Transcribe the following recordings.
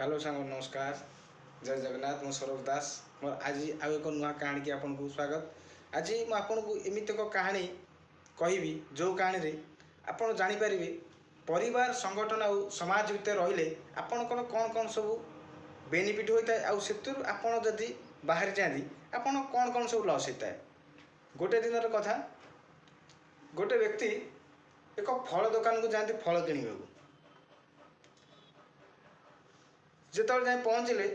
Hello ସାଙ୍ଗ, ନମସ୍କାର, ଜୟ ଜଗନ୍ନାଥ। ମୁଁ ସୌରଭ ଦାସ। ମୋର ଆଜି ଆଉ ଏକ ନୂଆ କାହାଣୀକି ଆପଣଙ୍କୁ ସ୍ୱାଗତ। ଆଜି ମୁଁ ଆପଣଙ୍କୁ ଏମିତି ଏକ କାହାଣୀ କହିବି, ଯେଉଁ କାହାଣୀରେ ଆପଣ ଜାଣିପାରିବେ ପରିବାର, ସଂଗଠନ ଆଉ ସମାଜ ଭିତରେ ରହିଲେ ଆପଣଙ୍କର କ'ଣ କ'ଣ ସବୁ ବେନିଫିଟ୍ ହୋଇଥାଏ, ଆଉ ସେଥିରୁ ଆପଣ ଯଦି ବାହାରି ଯାଆନ୍ତି ଆପଣ କ'ଣ କ'ଣ ସବୁ ଲସ୍ ହୋଇଥାଏ। ଗୋଟେ ଦିନର କଥା, ଗୋଟେ ବ୍ୟକ୍ତି ଏକ ଫଳ ଦୋକାନକୁ ଯାଆନ୍ତି ଫଳ କିଣିବାକୁ। ଯେତେବେଳେ ଯାଇ ପହଞ୍ଚିଲେ,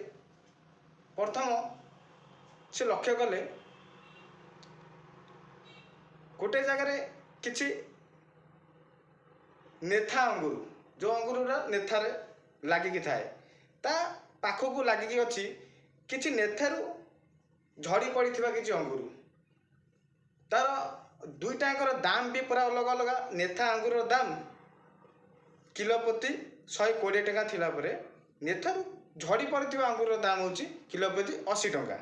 ପ୍ରଥମ ସେ ଲକ୍ଷ୍ୟ କଲେ ଗୋଟେ ଜାଗାରେ କିଛି ନେଥା ଅଙ୍ଗୁର, ଯେଉଁ ଅଙ୍ଗୁରଟା ନେଥାରେ ଲାଗିକି ଥାଏ, ତା ପାଖକୁ ଲାଗିକି ଅଛି କିଛି ନେଥାରୁ ଝଡ଼ି ପଡ଼ିଥିବା କିଛି ଅଙ୍ଗୁର। ତାର ଦୁଇଟାଙ୍କର ଦାମ ବି ପୁରା ଅଲଗା ଅଲଗା। ନେଥା ଅଙ୍ଗୁରର ଦାମ କିଲୋ ପ୍ରତି 120 ଟଙ୍କା ଥିଲା ପରେ ନେଥାରୁ ଝଡ଼ି ପଡ଼ିଥିବା ଅଙ୍ଗୁରର ଦାମ ହେଉଛି କିଲୋ ପ୍ରତି 80 ଟଙ୍କା।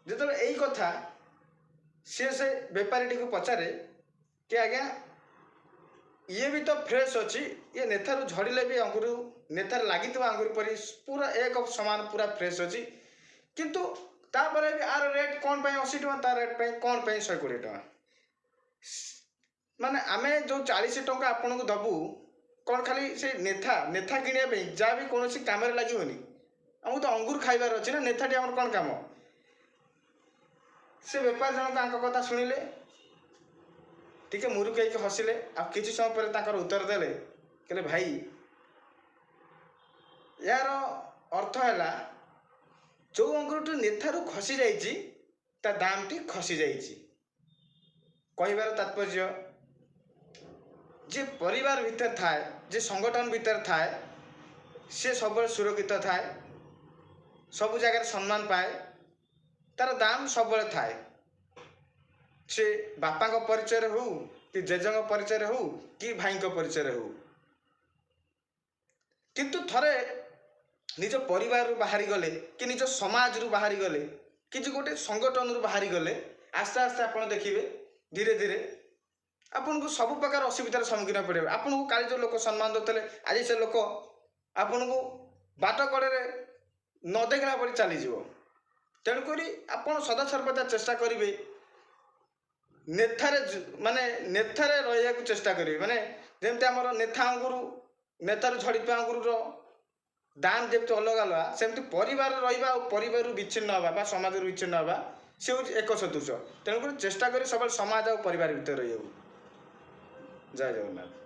ଯେତେବେଳେ ଏଇ କଥା ସିଏ ସେ ବେପାରୀଟିକୁ ପଚାରେ କି ଆଜ୍ଞା, ଇଏ ବି ତ ଫ୍ରେଶ୍ ଅଛି, ଇଏ ନେଥାରୁ ଝଡ଼ିଲେ ବି ଅଙ୍ଗୁର ନେଥାରେ ଲାଗିଥିବା ଅଙ୍ଗୁର ପରି ପୁରା ଏକ ସମାନ, ପୁରା ଫ୍ରେଶ୍ ଅଛି, କିନ୍ତୁ ତାପରେ ବି ଆର ରେଟ୍ କ'ଣ ପାଇଁ 80 ଟଙ୍କା, ତା ରେଟ୍ ପାଇଁ କ'ଣ ପାଇଁ 120 ଟଙ୍କା? ମାନେ ଆମେ ଯେଉଁ 40 ଟଙ୍କା ଆପଣଙ୍କୁ ଦେବୁ କ'ଣ ଖାଲି ସେ ନେଥା କିଣିବା ପାଇଁ? ଯାହା ବି କୌଣସି କାମରେ ଲାଗିବନି। ଆମକୁ ତ ଅଙ୍ଗୁର ଖାଇବାର ଅଛି ନା, ନେଥାଟି ଆମର କ'ଣ କାମ? ସେ ବେପାରୀ ଜଣକ ଆଙ୍କ କଥା ଶୁଣିଲେ, ଟିକେ ମୁରୁକେଇକି ହସିଲେ, ଆଉ କିଛି ସମୟ ପରେ ତାଙ୍କର ଉତ୍ତର ଦେଲେ, କହିଲେ, ଭାଇ, ଏହାର ଅର୍ଥ ହେଲା ଯେଉଁ ଅଙ୍ଗୁରଟି ନେଥାରୁ ଖସି ଯାଇଛି ତା ଦାମଟି ଖସି ଯାଇଛି। କହିବାର ତାତ୍ପର୍ଯ୍ୟ, ଯେ ପରିବାର ଭିତରେ ଥାଏ, ଯେ ସଂଗଠନ ଭିତରେ ଥାଏ, ସେ ସବୁବେଳେ ସୁରକ୍ଷିତ ଥାଏ, ସବୁ ଜାଗାରେ ସମ୍ମାନ ପାଏ, ତାର ଦାମ ସବୁବେଳେ ଥାଏ। ସେ ବାପାଙ୍କ ପରିଚୟରେ ହଉ କି ଜେଜେଙ୍କ ପରିଚୟରେ ହଉ କି ଭାଇଙ୍କ ପରିଚୟରେ ହଉ। କିନ୍ତୁ ଥରେ ନିଜ ପରିବାରରୁ ବାହାରି ଗଲେ କି ନିଜ ସମାଜରୁ ବାହାରି ଗଲେ, କିଛି ଗୋଟେ ସଂଗଠନରୁ ବାହାରି ଗଲେ, ଆସ୍ତେ ଆସ୍ତେ ଆପଣ ଦେଖିବେ ଧୀରେ ଧୀରେ ଆପଣଙ୍କୁ ସବୁ ପ୍ରକାର ଅସୁବିଧାର ସମ୍ମୁଖୀନ ପଡ଼ିବ। ଆପଣଙ୍କୁ କାଲି ଯେଉଁ ଲୋକ ସମ୍ମାନ ଦେଉଥିଲେ, ଆଜି ସେ ଲୋକ ଆପଣଙ୍କୁ ବାଟ କଡ଼ରେ ନ ଦେଖିଲା ପରି ଚାଲିଯିବ। ତେଣୁକରି ଆପଣ ସଦାସର୍ବଦା ଚେଷ୍ଟା କରିବେ ନେଥାରେ, ମାନେ ନେଥାରେ ରହିବାକୁ ଚେଷ୍ଟା କରିବେ। ମାନେ ଯେମିତି ଆମର ନେଥା ଅଙ୍ଗୁରୁ, ନେଥାରୁ ଝଡ଼ିଥିବା ଅଙ୍ଗୁରର ଦାମ ଯେମିତି ଅଲଗା ଅଲଗା, ସେମିତି ପରିବାର ରହିବା ଆଉ ପରିବାରରୁ ବିଚ୍ଛିନ୍ନ ହେବା ବା ସମାଜରୁ ବିଚ୍ଛିନ୍ନ ହେବା ସେ ହେଉଛି ଏକ ସଦୃଶ। ତେଣୁକରି ଚେଷ୍ଟା କରି ସବୁବେଳେ ସମାଜ ଆଉ ପରିବାର ଭିତରେ ରହିବାକୁ। ଜୟ ଜଗନ୍ନାଥ।